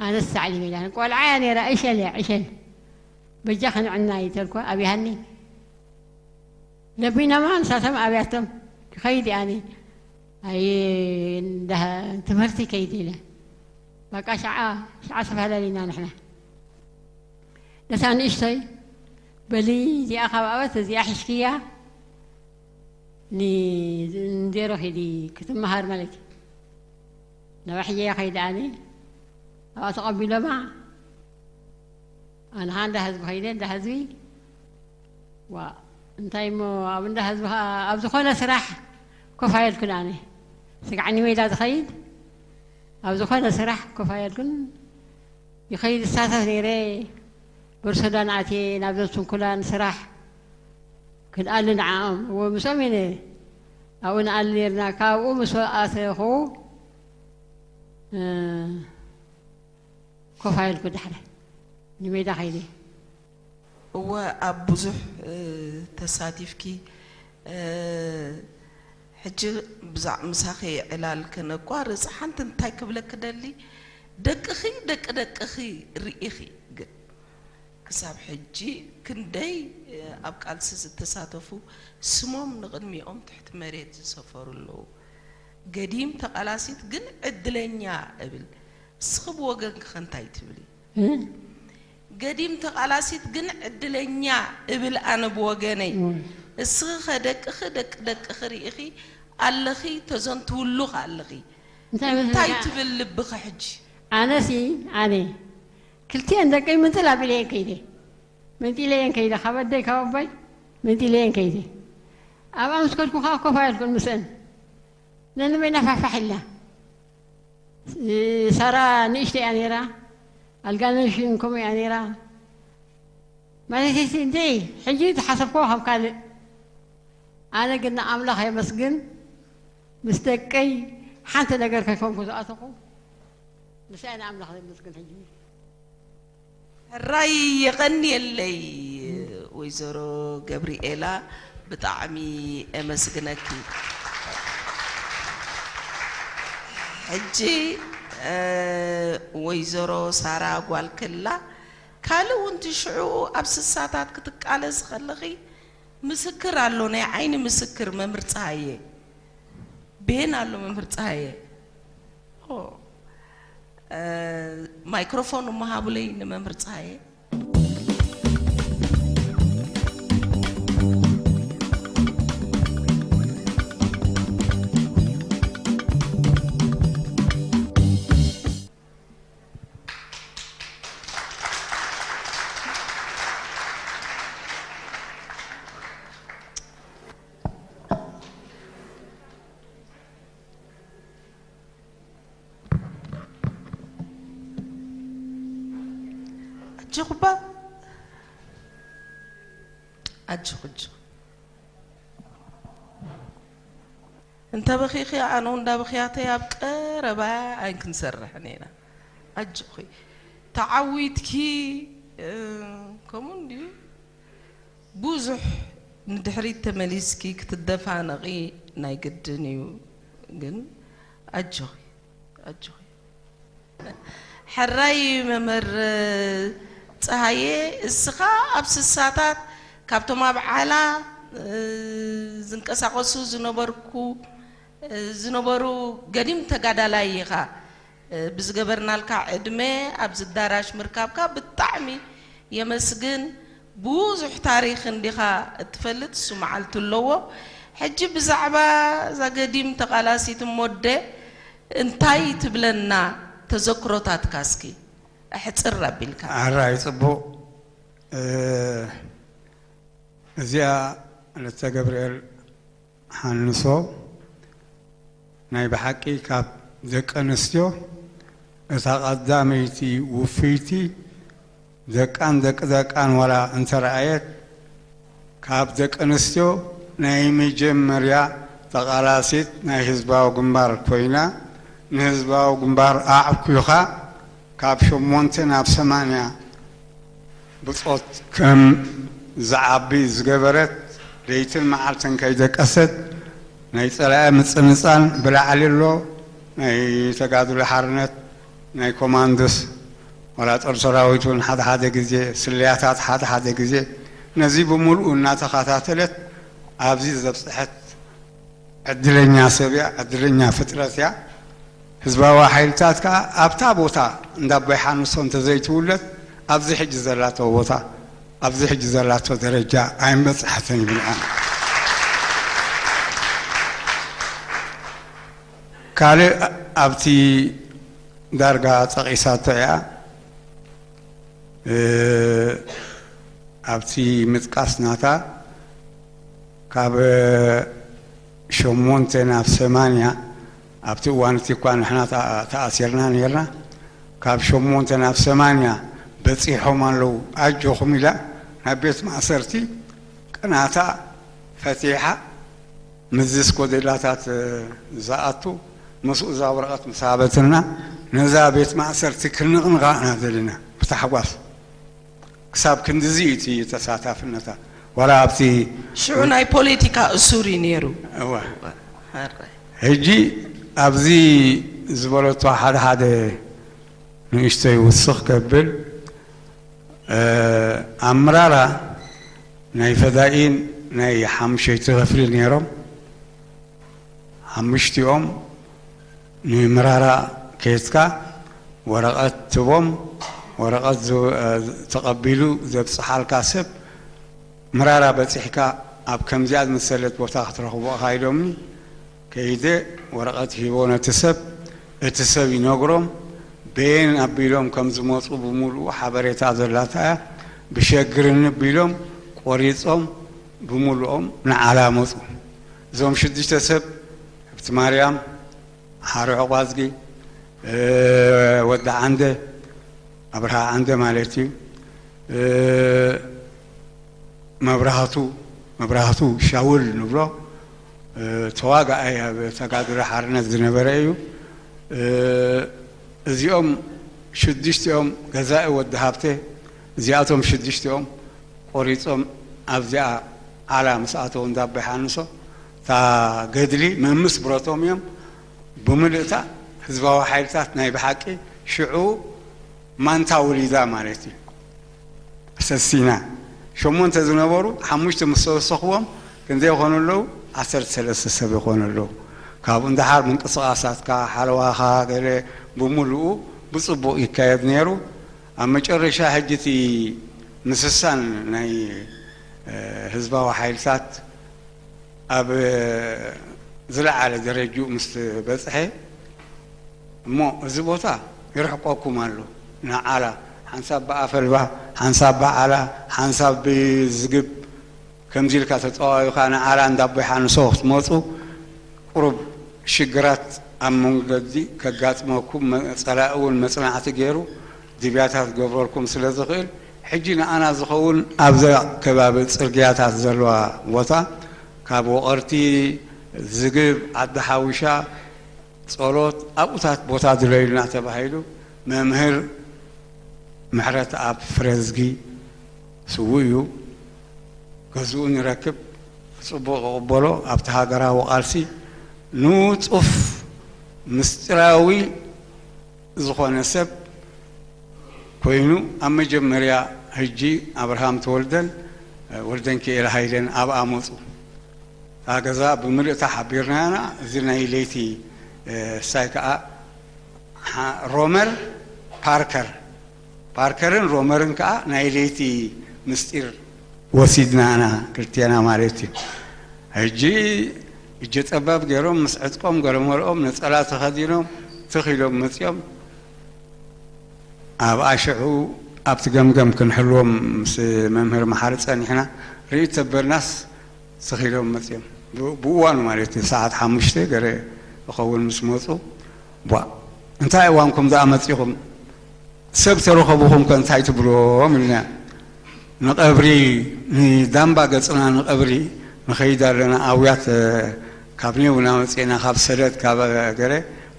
ኣነስ ሳዕሊ ሜዳ። ቆልዓ እያ ነይራ፣ ዕሸል እያ፣ ዕሸል። በጃ ከንዕና እዩ ተልኳ፣ ኣብያሃኒ። ለቢናማ ንሳቶም ኣብያቶም፣ ክኸይድ እየ ኣነ። ኣይ፣ እንዳ-፣ ትምህርቲ ከይድ ኢለ። በቃ ሸዓ፣ ሸዓ ተፈላለና ንሕና። ነታ ንእሽቶይ፣ በሊ እዚኣ ካብ ኣበት እዚኣ ሒዝክያ ን-፣ ንዜሮ ኺዲ ክትመሃር ማለት እዩ። ናብኣ ሒዘያ ከይደ ኣነ፣ ኣብኣ ተቐቢሎማ፣ ኣነ ኸኣ እንዳ ህዝቢ ኸይደ፣ እንዳ ህዝቢ፣ ዋ፣ እንታይ እሞ ኣብ እንዳ ህዝቢ ኸኣ ኣብ ዝኾነ ስራሕ ኮፍ ኣየልኩን ኣነ። ስጋዕ ንሜዳ ዝኸይድ ኣብ ዝኾነ ስራሕ ኮፍ ኣየልኩን። ይኸይድ እሳተፍ ነይረ። በርሶዳን ኣትየ ናብዞም ስንኩላን ስራሕ ክንኣሊ ንዓኦም። እወ፣ ምስኦም እየ ነይረ። ኣብኡ ንኣሊ ነይርና። ካብኡ ምስ ኣተኹ፣ እ፣ ኮፍ ኣየልኩ ዳሕረ ንሜዳ ከይደ። እወ፣ ኣብ ብዙሕ፣ እ፣ ተሳቲፍኪ። እ፣ ሕጂ ብዛዕ-፣ ምሳኺ ዕላል ክነቋርጽ፣ ሓንቲ እንታይ ክብለኪ ደሊ፣ ደቅኺ፣ ደቂ ደቅኺ ርኢኺ፣ ግን ክሳብ ሕጂ ክንደይ፣ እ፣ ኣብ ቃልሲ ዝተሳተፉ ስሞም ንቕድሚኦም ትሕቲ መሬት ዝሰፈሩ ኣለዉ። ገዲም ተቓላሲት ግን ዕድለኛ እብል። እስኺ ብወገንኪ ከ እንታይ ትብሊ? እ? ገዲም ተቓላሲት ግን ዕድለኛ እብል ኣነ ብወገነይ። እም። እስኺ ከ ደቅኺ፣ ደቂ ደቅኺ ርኢኺ ኣለኺ፣ ተዘንትውሉ ከ ኣለኺ። እንታይ እንታይ መስለካ? ትብል ልብኺ ሕጂ? ኣነሲ፣ ኣነ፣ ክልቲኤን ደቀይ ምንጥል ኣቢለየን ከይደ። መንጢለየን ከይደ፣ ካብ ኣደይ ካብ ኣቦይ መንጢለየን ከይደ። ኣብኣ ምስ ከድኩ ከኣ ኮፍ ኣየልኩን ምስአን። ነንበይና ፋሕፋሕ ኢልና። ሳራ ንእሽተይ እያ ነይራ፣ ኣልጋነሽን ከምኡ እያ ነይራ። ማለተይሲ እንድዒ፣ ሕጂ ዝሓሰብክዎ ከም ካልእ። ኣነ ግን ንኣምላኽ የመስግን፣ ምስ ደቀይ ሓንቲ ነገር ከይኮንኩ ዝኣተኹ፣ ምስኣይ ንኣምላኽ የመስግን ሕጂ። ሕራይ የቐንየለይ ወይዘሮ ገብርኤላ፣ ብጣዕሚ እመስግነኪ። ሕጂ ወይዘሮ ሳራ ጓል ክላ ካልእ እውን ትሽዑ ኣብ ስሳታት ክትቃለስ ከለኺ ምስክር ኣሎ፣ ናይ ዓይኒ ምስክር መምህር ፀሃየ። ቤን ኣሎ መምህር ፀሃየ። ማይክሮፎን እሞ ሃቡለይ ንመምህር ፀሃየ። ኣጆኹባ ኣጆኹ ኣጆኹ። እንተ በኺኺ ኣነ እውን እንዳ በኽያተይ ኣብ ቀረባ ኣይን ክንሰርሕን ኢና። ኣጆኺ ተዓዊትኪ። ከምኡ እንድዩ። ብዙሕ ንድሕሪት ተመሊስኪ ክትደፋነቒ ናይ ግድን እዩ። ግን ኣጆኺ ኣጆኺ። ሕራይ መምህር ፀሃየ፣ እስኻ ኣብ ስሳታት ካብቶም ኣብ ዓላ ዝንቀሳቐሱ ዝነበርኩ ዝነበሩ ገዲም ተጋዳላይ ኢኻ። ብዝገበርናልካ ዕድመ ኣብዚ ኣዳራሽ ምርካብካ ብጣዕሚ የመስግን። ብዙሕ ታሪኽ እንዲኻ እትፈልጥ፣ እሱ መዓልቱ ኣለዎ። ሕጂ ብዛዕባ እዛ ገዲም ተቓላሲት እሞ ኣደ እንታይ ትብለና? ተዘክሮታትካ እስኪ ኣሕፅር ኣቢልካ። ኣራይ ፅቡቕ። እዚኣ ለተ ገብርኤል ሓንሶ ናይ ብሓቂ ካብ ደቂ ኣንስትዮ እታ ቀዳመይቲ ውፍይቲ ደቃን ደቂ ደቃን ዋላ እንተረኣየት፣ ካብ ደቂ ኣንስትዮ ናይ መጀመርያ ተቓላሲት ናይ ህዝባዊ ግንባር ኮይና፣ ንህዝባዊ ግንባር ኣዕኲኻ ካብ ሸሞንተ ናብ ሰማንያ ብጾት ከም ዝዓቢ ዝገበረት፣ ለይትን መዓልትን ከይደቀሰት ናይ ጸላኢ ምጽንጻን ብላዕሊ ኣሎ፣ ናይ ተጋድሎ ሓርነት፣ ናይ ኮማንዶስ፣ ዋላ ጦር ሰራዊት እውን ሓደ ሓደ ግዜ፣ ስለያታት ሓደ ሓደ ግዜ፣ ነዚ ብምልኡ እናተኸታተለት ኣብዚ ዘብጽሐት ዕድለኛ ሰብ እያ፣ ዕድለኛ ፍጥረት እያ። ህዝባዊ ሓይልታት ከኣ ኣብታ ቦታ እንዳ ኣቦይ ሓንሶ እንተዘይትውለድ ኣብዚ ሕጂ ዘላቶ ቦታ፣ ኣብዚ ሕጂ ዘላቶ ደረጃ ኣይምበጽሐትን ይብል ኣነ። ካልእ ኣብቲ ዳርጋ ጠቒሳቶ እያ። እ፣ ኣብቲ ምጥቃስ ናታ ካብ ሸሞንተ ናብ ሰማንያ፣ ኣብቲ እዋን እቲ እኳ ንሕና ተኣ-፣ ተኣሲርና ነይርና፣ ካብ ሸሞንተ ናብ ሰማንያ በጺሖም ኣለዉ፣ ኣጆኹም ኢላ ናብ ቤት ማእሰርቲ ቅናታ ፈቲሓ፣ ምስዚ ስኮዴላታት ዝኣቱ፣ ምስኡ እዛ ወረቐት ምስ ሃበትና፣ ነዛ ቤት ማእሰርቲ ክንቕንቓ ኢና ደሊና ብታሕጓስ። ክሳብ ክንድዚ እዩ እቲ ተሳታፍነታ። ዋላ ኣብቲ ሽዑ ናይ ፖለቲካ እሱር እዩ ነይሩ። እወ። ሕጂ ኣብዚ ዝበለቶ ሓደ ሓደ ንእሽተይ ውስኽ ከብል፣ እ፣ ኣመራራ ናይ ፈዳኢን ናይ ሓሙሸይቲ ክፍሊ ነይሮም። ሓሙሽቲኦም ንምራራ ከየትካ ወረቐት ትቦም፣ ወረቐት ዝ-፣ እ፣ ተቐቢሉ ዘብጽሓልካ ሰብ ምራራ በጺሕካ ኣብ ከምዚኣ ዝመሰለት ቦታ ክትረኽቦ ኢኻ ኢሎምኒ። ከይደ ወረቐት ሂቦ ነቲ ሰብ፣ እቲ ሰብ ይነግሮም፣ በየን ኣቢሎም ከም ዝመጹ ብምሉኡ ሓበሬታ ዘላታ እያ። ብሸግርን ኣቢሎም ቆሪጾም ብምሉኦም ንዓላ መጹ። እዞም ሽዱሽተ ሰብ፣ ሃብቲ ማርያም፣ ሓረ ዕቋዝጊ፣ እ፣ ወዲ ዓንደ፣ ኣብርሃ ዓንደ ማለት እዩ። እ፣ መብራህቱ፣ መብራህቱ ሻውል ንብሎ፣ እ፣ ተዋጋኣይ ኣብ ተጋድሎ ሓርነት ዝነበረ እዩ። እ፣ እዚኦም ሽዱሽቲኦም፣ ገዛኢ ወዲ ሃብተ፣ እዚኣቶም ሽዱሽቲኦም ቆሪጾም ኣብዚኣ ዓላ ምስ ኣተዉ እንዳ ኣቦይ ሓንሶ እታ ገድሊ መምስ ብረቶም እዮም ብምልእታ ህዝባዊ ሓይልታት ናይ ብሓቂ ሽዑ ማንታ ውሊዳ ማለት እዩ። ሰሲና ሸሞንተ ዝነበሩ ሓሙሽተ ምስ ተወሰኽዎም ክንደይ ይኾኑ ኣለዉ? ዓሰርተ ሰለስተ ሰብ ይኾኑ ኣለዉ። ካብኡ እንድሓር ምንቅስቓሳትካ ሓለዋኻ ገለ ብምሉኡ ብፅቡቕ ይካየድ ነይሩ። ኣብ መጨረሻ ሕጂ እቲ ምስሳን ናይ ህዝባዊ ሓይልታት ኣብ ዝለዓለ ደረጅኡ ምስ በፅሐ እሞ እዚ ቦታ ይርሕቀኩም ኣሎ ንዓላ ሓንሳብ ብኣፈልባ ሓንሳብ ብዓላ ሓንሳብ ብዝግብ ከምዚ ኢልካ ተጠዋዊኻ ንዓላ እንዳቦይ ሓንሶ ክትመፁ ቁሩብ ሽግራት ኣብ መንገዲ ከጋጥመኩም ጸላኢ እውን መጽናዕቲ ገይሩ ድብያታት ክገብረልኩም ስለ ዝኽእል ሕጂ ንኣና ዝኸውን ኣብዛ ከባቢ ጽርግያታት ዘለዋ ቦታ ካብ ወቐርቲ ዝግብ ዓዲ ሓዊሻ ጸሎት ኣብኡታት ቦታ ድለዩልና ተባሂሉ መምህር ምሕረት ኣብ ፍረዝጊ ስዉእ እዩ። ገዝኡ ንረክብ ጽቡቕ ይቕበሎ ኣብቲ ሃገራዊ ቃልሲ ንጹፍ ምስጢራዊ ዝኾነ ሰብ ኮይኑ ኣብ መጀመርያ ሕጂ ኣብርሃም ተወልደን ወልደንኪኤል ሃይለን ኣብኣ መፁ። እታ ገዛ ብምልእታ ሓቢርናያና እዚ ናይ ለይቲ ሳይ ከዓ ሮመር ፓርከር ፓርከርን ሮመርን ከዓ ናይ ለይቲ ምስጢር ወሲድናና ክልቴና ማለት እዩ። ሕጂ እጀ ጠባብ ገይሮም ምስ ዕጥቆም ገለመልኦም ነፀላ ተኸዲኖም ትኽ ኢሎም መፅኦም ኣብኣ ሽዑ ኣብቲ ገምገም ክንሕልዎም ምስ መምህር መሓሪ ፀኒሕና ርኢ ተበልናስ ስኺሎም መፅኦም ብእዋኑ ማለት እዩ ሰዓት ሓሙሽተ ገለ እኸውን ምስ መፁ ቧ እንታይ እዋንኩም ደኣ መፂኹም ሰብ ተረኸብኹም ከ እንታይ ትብልዎም ኢልና ንቐብሪ ንዳምባ ገፅና ንቐብሪ ንኸይድ ኣለና ኣውያት ካብ ኔው እናመፅእና ካብ ሰደት ካብ ገለ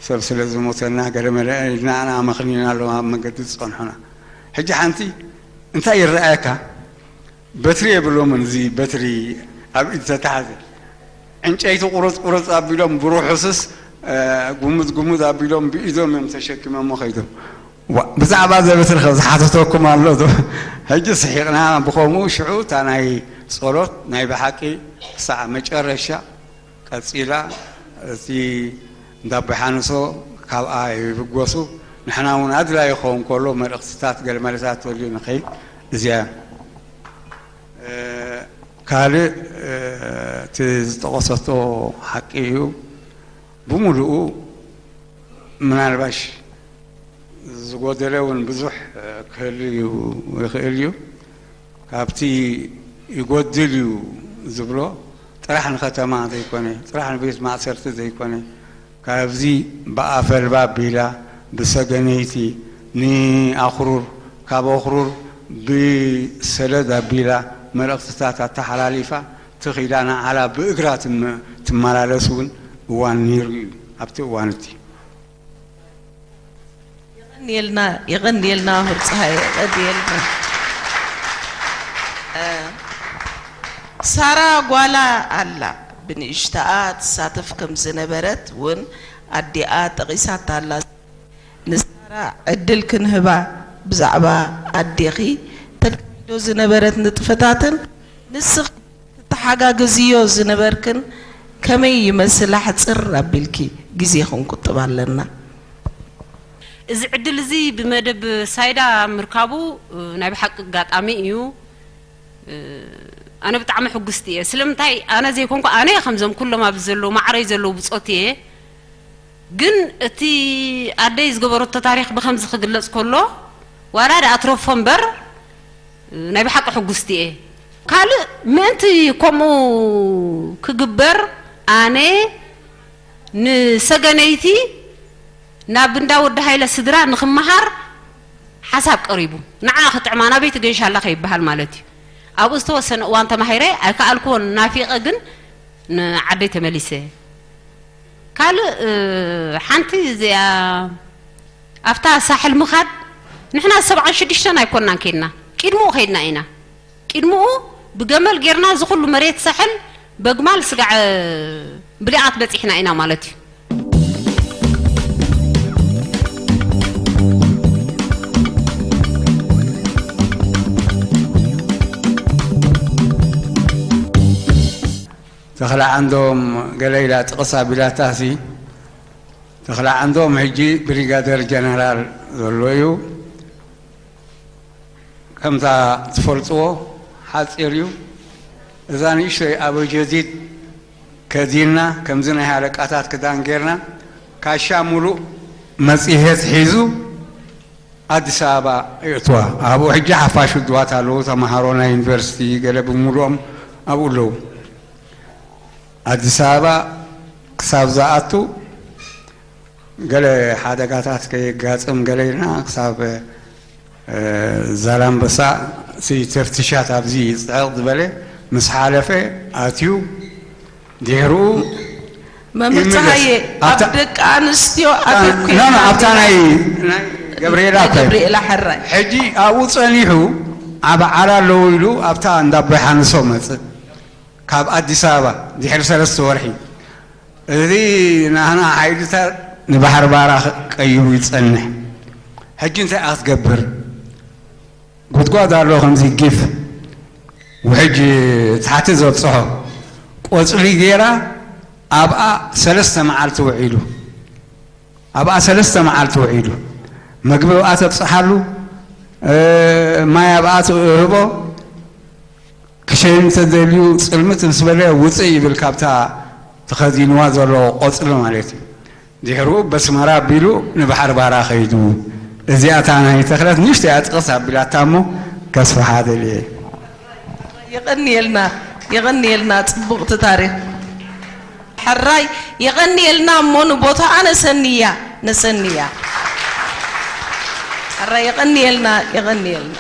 ሰብ ስለ ዝሞተና ገለ መለ ኢልና ኣመኽኒና ኣለዋ ኣብ መንገዲ ዝፀንሑና ሕጂ ሓንቲ እንታይ ይረኣየካ በትሪ የብሎምን እዚ በትሪ ኣብ ኢድ ተታሓዘ ዕንጨይቲ ቁርፅ ቁርፅ ኣቢሎም ብሩሑስስ ጉምዝ ጉምዝ ኣቢሎም ብኢዶም እዮም ተሸኪሞሞ ከይዶም ብዛዕባ ዘበትሪ ከ ዝሓተተኩም ኣሎ ዶ ሕጂ ስሒቕና ብኸምኡ ሽዑ እታ ናይ ጸሎት ናይ ብሓቂ ክሳዕ መጨረሻ ቀጺላ እቲ እንዳቦሓንሶ ካብኣ ይብገሱ ንሕና እውን ኣድላይ ይኸውን ከሎ መልእኽትታት ገለመለታት ተልዩ ንኸይድ እዚኣ ካልእ እቲ ዝጠቐሰቶ ሓቂ እዩ ብምሉኡ ምናልባሽ ዝጎደለ እውን ብዙሕ ክህሉ እዩ ይኽእል እዩ ካብቲ ይጎድል እዩ ዝብሎ ጥራሕ ንከተማ ዘይኮነ ጥራሕ ንቤት ማእሰርቲ ዘይኮነ ካብዚ ብኣፈልባ ኣቢላ ብሰገነይቲ ንኣኽሩር ካብ ኣኽሩር ብሰለድ ኣቢላ መልእኽትታት ኣተሓላሊፋ ትኺዳ ንዓላ ብእግራ ትመላለስ እውን እዋን ነይሩ እዩ ኣብቲ እዋን እቲ የቐንየልና የቐንየልና ሁርፀሃ የቐንየልና ሳራ ጓላ ኣላ ብንእሽተኣ ትሳተፍ ከም ዝነበረት እውን ኣዲኣ ጠቒሳታ ኣላ ንሳራ ዕድል ክንህባ ብዛዕባ ኣዴኺ ተካይዶ ዝነበረት ንጥፈታትን ንስኺ ትተሓጋገዝዮ ዝነበርክን ከመይ ይመስል ኣሕፅር ኣቢልኪ ግዜ ክንቁጥብ ኣለና። እዚ ዕድል እዚ ብመደብ ሳይዳ ምርካቡ ናይ ብሓቂ ኣጋጣሚ እዩ። ኣነ ብጣዕሚ ሕጉስቲ እየ። ስለምንታይ ኣነ ዘይኮንኩ ኣነ እየ ከምዞም ኩሎም ኣብዚ ዘለዉ ማዕረይ ዘለዉ ብፆት እየ። ግን እቲ ኣደይ ዝገበረቶ ታሪኽ ብኸምዚ ክግለፅ ከሎ ዋላ ደኣ ትረፎ እምበር ናይ ብሓቂ ሕጉስቲ እየ። ካልእ ምእንቲ ከምኡ ክግበር ኣነ ንሰገነይቲ ናብ እንዳ ወዲ ሃይለ ስድራ ንኽመሃር ሓሳብ ቀሪቡ። ንዓ ክጥዕማ ናበይ ትገይሻ ኣላ ከይበሃል ማለት እዩ። ኣብኡ ዝተወሰነ እዋን ተማሂረ ኣይከኣልክዎን ናፊቐ ግን ንዓደይ ተመሊሰ። ካልእ ሓንቲ እዚኣ ኣብታ ሳሕል ምኻድ ንሕና ሰብዓን ሽዱሽተን ኣይኮናን ኬድና ቅድምኡ ከይድና ኢና። ቅድምኡ ብገመል ጌርና እዚ ኩሉ መሬት ሳሕል በግማል ስጋዕ ብሊቓት በጺሕና ኢና ማለት እዩ። ተኽለ ዓንዶም ገለ ኢላ ጥቕስ ኣቢላታሲ፣ ተኽለ ዓንዶም ሕጂ ብሪጋደር ጀነራል ዘሎ እዩ። ከምዛ ትፈልጥዎ ሓፂር እዩ። እዛ ንእሽተይ ኣበጀዲድ ከዲንና፣ ከምዚ ናይ ሃለቃታት ክዳን ጌርና፣ ካሻ ሙሉእ መፅሄት ሒዙ ኣዲስ ኣበባ የእትዋ። ኣብኡ ሕጂ ሓፋሽ ውድባት ኣለዉ፣ ተምሃሮ ናይ ዩኒቨርሲቲ ገለ ብምሉኦም ኣብኡ ኣለዉ። ኣዲስ ኣበባ ክሳብ ዝኣቱ ገለ ሓደጋታት ከየጋጥም ገለ ኢልና ክሳብ ዛላምበሳ እቲ ተፍትሻት ኣብዚ ፅዕቕ ዝበለ ምስ ሓለፈ ኣትዩ ድሕርኡ መምህር ፀሃየ ኣብ ደቂ ኣንስትዮ ኣተኩ ኣብታ ናይ ገብርኤላ ገብርኤላ ሕራይ ሕጂ ኣብኡ ፀኒሑ ኣብ ዓራ ኣለዉ ኢሉ ኣብታ እንዳ ኣቦይ ሓንሶ መፅእ ካብ ኣዲስ ኣበባ ድሕሪ ሰለስተ ወርሒ እዚ ናህና ሓይልታት ንባሕሪ ባራ ቀይሩ ይፀንሕ። ሕጂ እንታይ ክትገብር? ጉድጓድ ኣሎ ከምዚ ጊፍ ውሕጅ ታሕቲ ዘብፅሖ ቆፅሊ ገይራ ኣብኣ ሰለስተ መዓልቲ ውዒሉ ኣብኣ ሰለስተ መዓልቲ ውዒሉ መግቢ ኣብኣ ተብፅሓሉ ማይ ኣብኣ ትእህቦ ክሸይን ተደልዩ ፅልምት ምስ በለ ውፅእ ይብል ካብታ ተኸዲንዋ ዘሎ ቆፅሊ ማለት እዩ። ድሕርኡ በስመራ ኣቢሉ ንባሕሪ ባራ ከይዱ። እዚኣ እታ ናይ ተኽለት ንእሽተይ ኣጥቕስ ኣቢላታ እሞ ከስፍሓ ደልየ። የቐንየልና የቐንየልና ጽቡቕቲ ታሪኽ። ሕራይ የቐንየልና እሞ ንቦታኣ ነሰንያ ነሰንያ። ሕራይ የቐንየልና የቐንየልና።